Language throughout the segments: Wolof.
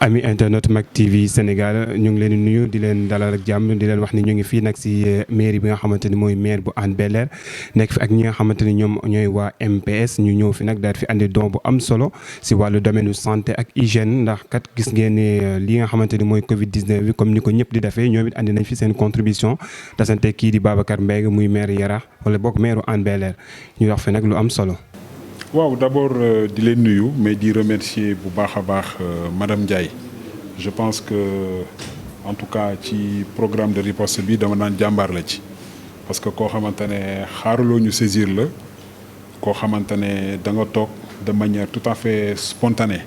ami internet Mak TV Sénégal ñu ngi leen di nuyu di leen dalal ak jàmm di leen wax ni ñu ngi fii nag si mairie bi nga xamante ni mooy maire bu Hann Bel-Air nekk fi ak ñi nga xamante ni ñoom ñooy waa MPS ñu ñëw fi nag daal fi andi don bu am solo si wàllu domaine santé ak hygiène ndax kat gis ngeen ne li nga xamante ni mooy Covid 19 bi comme ni ko ñëpp di defee ñoom it andi nañ fi seen contribution tasante kii di Babacar Mbengue muy maire Yarax wala bokk maire Hann Bel-Air ñu wax fi nag lu am solo. waaw d'abord di leen nuyu mais di remercier bu baax a baax madame Ndiaye je pense que en tout cas ci programme de riposte bi dama naan jàmbaar la ci parce que koo xamante ne xaaruloo ñu saisir la koo xamante ne da nga toog de manière tout à fait spontanée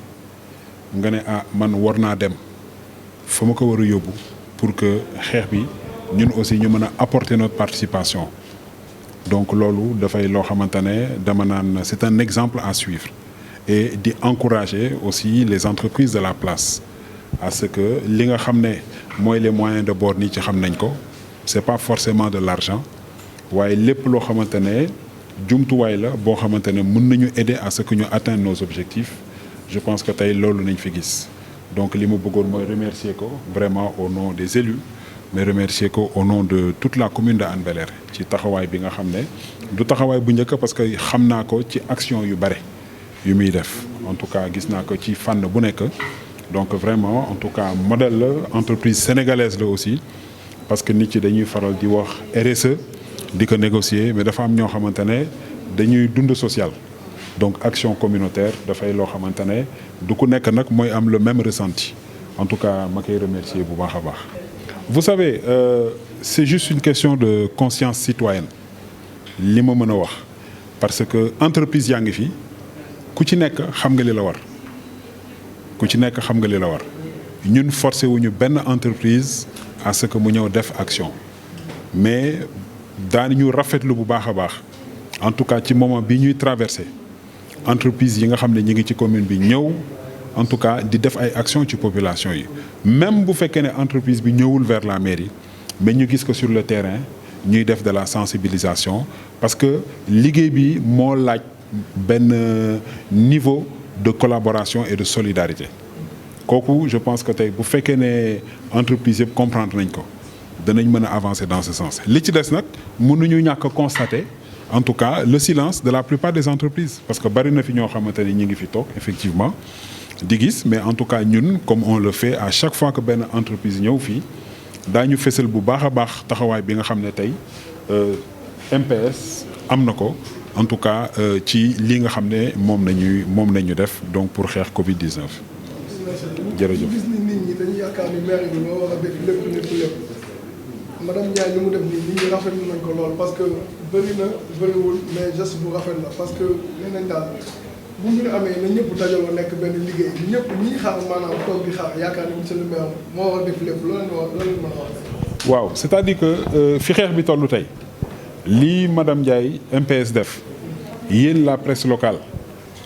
nga ne man war naa dem fa ma ko war a yóbbu pour que xeex bi ñun aussi ñu mën a apporter notre participation. donc loolu dafay loo xamante ne dama naan c'est un exemple à suivre et di encourager aussi les entreprises de la place à ce que li nga xam ne mooy les moyens de bord nii ci xam nañ ko c'est pas forcément de l'argent waaye lépp loo xamante ne jumtuwaay la boo xamante ne mën nañu aider à ce que ñu atteindre nos objectifs je pense que tey loolu nañ fi gis donc li ma bëggoon mooy remercier ko vraiment au nom des élus mais remercier ko au nom de toute la commune de Hann Bel-Air ci taxawaay bi nga xam ne du taxawaay bu njëkk parce que xam naa ko ci action yu bare yu muy def en tout cas gis naa ko ci fànn bu nekk donc vraiment en tout cas modèle la entreprise sénégalaise la aussi parce que nit ci dañuy faral di wax RSE di ko négocier mais dafa am ñoo xamante ne dañuy dund social donc action communautaire dafay loo xamante ne du ku nekk nag mooy am le même ressenti en tout cas ma koy remercier bu baax a baax. Vous savez c'est juste une question de conscience citoyenne li ma mën a wax parce que entreprise yaa ngi fi ku ci nekk xam nga li la war ku ci nekk xam nga li la war ñun forcé wuñu benn entreprise à ce que mu ñëw def action mais daañu rafetlu bu baax a baax en tout cas ci moment bi ñuy traversé entreprise yi nga xam ne ñi ngi ci commune bi ñëw en tout cas di def ay action ci population yi même bu fekkee ne entreprise bi ñëwul vers la mairie mais ñu gis ko sur le terrain ñuy def de la sensibilisation parce que liggéey bi moo laaj benn niveau de collaboration et de solidarité kooku je pense que tey bu fekkee ne entreprise yëpp comprendre nañ ko danañ mën a avancer dans ce sens li ci des nag mënuñu ñàkk a constater en tout cas le silence de la plupart des entreprises parce que bari na fi ñoo xamante ne ñi ngi fi toog effectivement di gis mais en tout cas ñun comme on le fait à chaque fois que benn entreprise ñëw fii daañu fësal bu baax a baax taxawaay bi nga xam ne tey MPS am na ko en tout cas ci li nga xam ne moom nañu def donc pour xeex Covid 19. jërëjëf gis ni nit ñi dañuy yaakaar ni maire bi moo war a def lépp madame Ndiaye li mu def nii nit ñi rafetlu nañ ko lool parce que bëriwul mais geste bu rafet la parce que nee nañ daal. bu mbir amee na ñëpp dajaloo nekk benn liggéey ñëpp ñi xaar maanaam toog di xaar yaakaar ni monsieur le maire moo war a def lépp loolu mën a wax. waaw c'est-à-dire que fi xeex bi tollu tey lii madame Ndiaye MPS def yéen la presse locale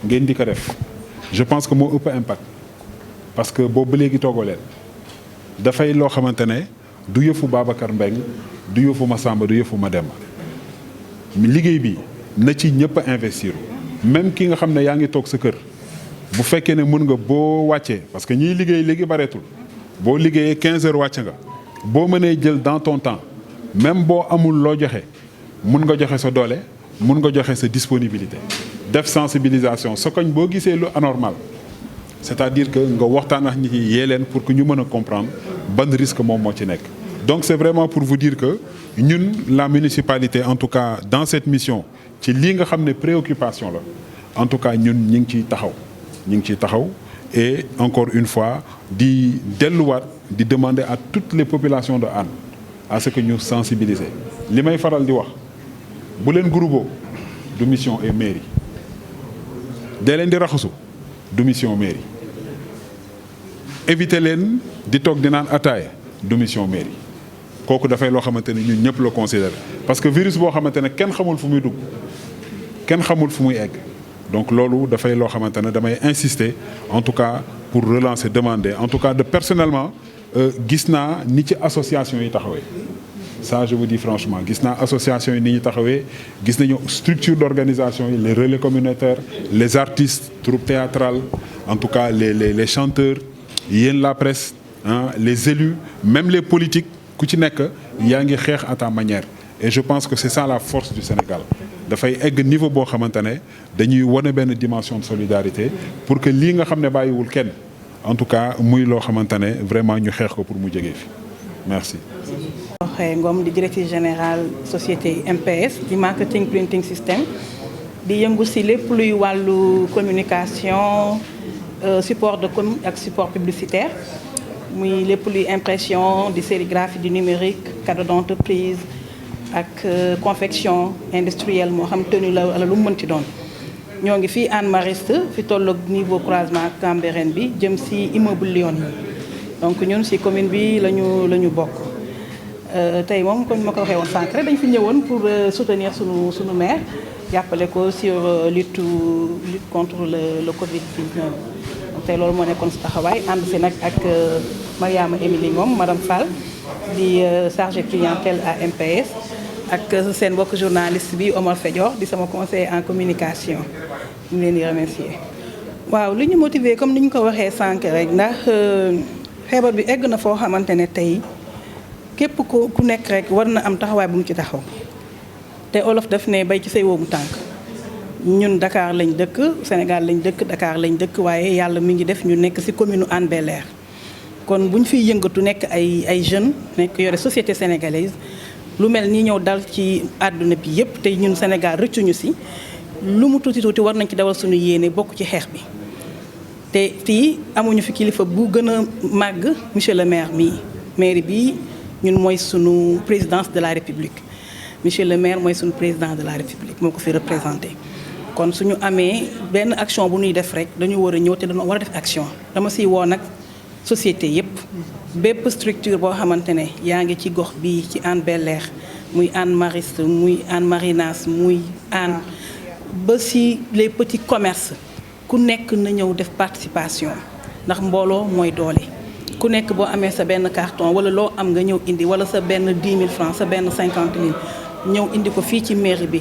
ngeen di ko def je pense que moo ëpp impact parce que boobu ba léegi toogoo leen dafay loo xamante ne du yëfu Babacar Mbengue du yëfu Massamba du yëfu Mademba liggéey bi na ci ñëpp a investir. même ki nga xam ne yaa ngi toog sa kër bu fekkee ne mën nga boo wàccee parce que ñiy liggéey léegi bareetul boo liggéeyee 15 heures wàcc nga boo mënee jël dans ton temps même boo amul loo joxe mun nga joxe sa doole mun nga joxe sa disponibilité def sensibilisation sa koñ boo gisee lu anormal c'est-à-dire que nga waxtaan ak nit ñi yee leen pour que ñu mën a comprendre ban risque moom moo ci nekk. donc c'est vraiment pour vous dire que ñun la municipalité en tout cas dans cette mission ci lii nga xam ne préoccupation la en tout cas ñun ñi ngi ciy taxaw et encore une fois di delluwaat di demander à toutes les populations de Hann à ce que ñu sensibiliser li may faral di wax bu leen groupe du mission et mairie dee leen di raxasu du mission mairie éviter leen di toog di naan ataaya du mission mairie kooku dafay loo xamante ne ñun ñëpp la considérer parce que virus boo xamante ne kenn xamul fu muy dugg kenn xamul fu muy egg donc loolu dafay loo xamante ne damay insister en tout cas pour relancer demander en tout cas de personnellement gis naa ni ci association yi taxawee ça je vous dis franchement gis naa association yi ni ñu taxawee gis nañu structure d'organisation yi les relais communautaires les artistes troupes théâtrales en tout cas les chanteurs yéen la presse les élus même les politiques ku ci nekk yaa ngi xeex à ta manière et je pense que c'est ça la force du Sénégal dafay egg niveau boo xamante ne dañuy wane benn dimension de solidarité pour que lii nga xam ne bàyyiwul kenn en tout cas muy loo xamante ne vraiment ñu xeex ko pour mu jógee fi merci. Ngom di directrice générale société MPS di marketing printing system di yëngu ci lépp luy wàllu communication support de com ak support publicitaire muy lépp luy impression di sérigraphie du numérique cadeau d'entreprise ak confection industrielle moo xam tenue la wala lu mu mënti doon. ñoo ngi fii Hann Mariste fi tolloog niveau croisement Cambérène bi jëm ci immeuble Lyon yi donc ñun ci commune bi la ñu bokk. tey moom comme ma ko waxee woon sànq rek dañ fi ñëwoon pour soutenir sunu maire jàppale ko sur lutte contre le Covid-19 donc tey loolu moo nekkoon si taxawaay ànd si nag ak Mariama Émilie Ngom madame Fall di chargée clientèle à MPS ak seen mbokk journaliste bi Omar Fedior di sama conseiller en communication ñu leen di remercier. waaw li ñu motiver comme ni ñu ko waxee sànq rek ndax feebar bi egg na foo xamante ne tey képp ku nekk rek war na am taxawaay bu mu ci taxaw te olof daf ne bay ci say woomu tànk ñun Dakar lañ dëkk Sénégal lañ dëkk Dakar lañ dëkk waaye yàlla mi ngi def ñu nekk ci commune Hann Bel-Air kon bu ñu fiy yëngatu nekk ay jeunes nekk yore société sénégalaise lu mel ni ñëw dal ci àdduna bi yépp te ñun Sénégal rëccuñu ci lu mu tuuti tuuti war nañ ci dawal suñu yéene bokk ci xeex bi te fii amuñu fi kilifa bu gën a màgg monsieur le maire mairie bi ñun mooy sunu présidence de la République monsieur le maire mooy sunu président de la République moo ko fi représenté kon suñu amee benn action bu ñuy def rek dañu war a ñëw te dañoo war a def action dama siy woo nag société yépp bépp structure boo xamante ne yaa ngi ci gox bii ci Hann Bel-Air muy Hann Mariste muy Hann Marinas muy Hann ba si les petits commerces ku nekk na ñëw def participation ndax mbooloo mooy doole ku nekk boo amee sa benn carton wala loo am nga ñëw indi wala sa benn 10 000 francs sa benn 50 000 ñëw indi ko fii ci mairie bi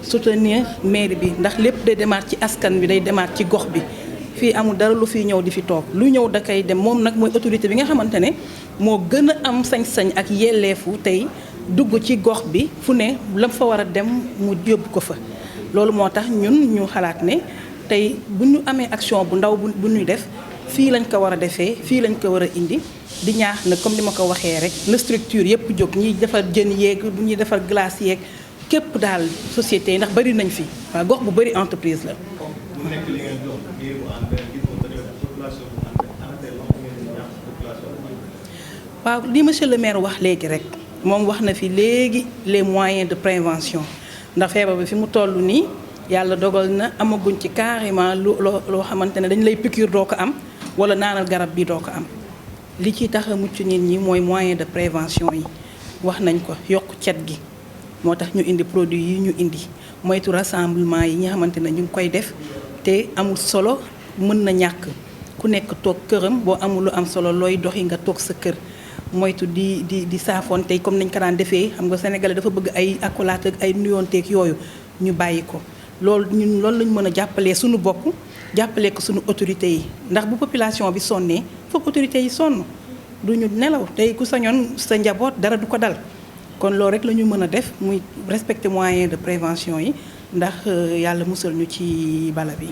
soutenir mairie bi ndax lépp day demaat ci askan bi day demaat ci gox bi fii amul dara lu fiy ñëw di fi toog lu ñëw da koy dem moom nag mooy autorité bi nga xamante ne moo gën a am sañ-sañ ak yelleefu tey dugg ci gox bi fu ne la fa war a dem mu yóbbu ko fa loolu moo tax ñun ñu xalaat ne tey bu ñu amee action bu ndaw bu ñuy def fii lañ ko war a defee fii lañ ko war a indi di ñaax na comme ni ma ko waxee rek na structure yëpp jóg ñiy defar jën yeeg ñuy defar glace yeeg képp daal société yi ndax bari nañ fi waaw gox bu bari entreprise la. waaw li monsieur le maire wax léegi rek moom wax na fi léegi les moyens de prévention ndax feebar bi fi mu toll nii yàlla dogal na amaguñ ci carrément loo xamante ne dañ lay piqûre doo ko am wala naanal garab bi doo ko am li ci tax a mucc nit ñi mooy moyen de prévention yi wax nañ ko yokk cet gi moo tax ñu indi produit yi ñu indi moytu rassemblement yi nga xamante ne ñu ngi koy def te amul solo mën na ñàkk ku nekk toog këram boo amul lu am solo looy doxi nga toog sa kër moytu di saafoon tey comme nañ ko daan defee xam nga sénégalais dafa bëgg ay accolade ak ay nuyoonteeg yooyu ñu bàyyi ko loolu ñun loolu lañ mën a jàppalee suñu bopp jàppalee ko suñu autorités yi ndax bu population bi sonnee foog autorités yi sonn du ñu nelaw tey ku sañoon sa njaboot dara du ko dal kon loolu rek la ñu mën a def muy respecter moyens de prévention yi ndax yàlla musal ñu ci bala bi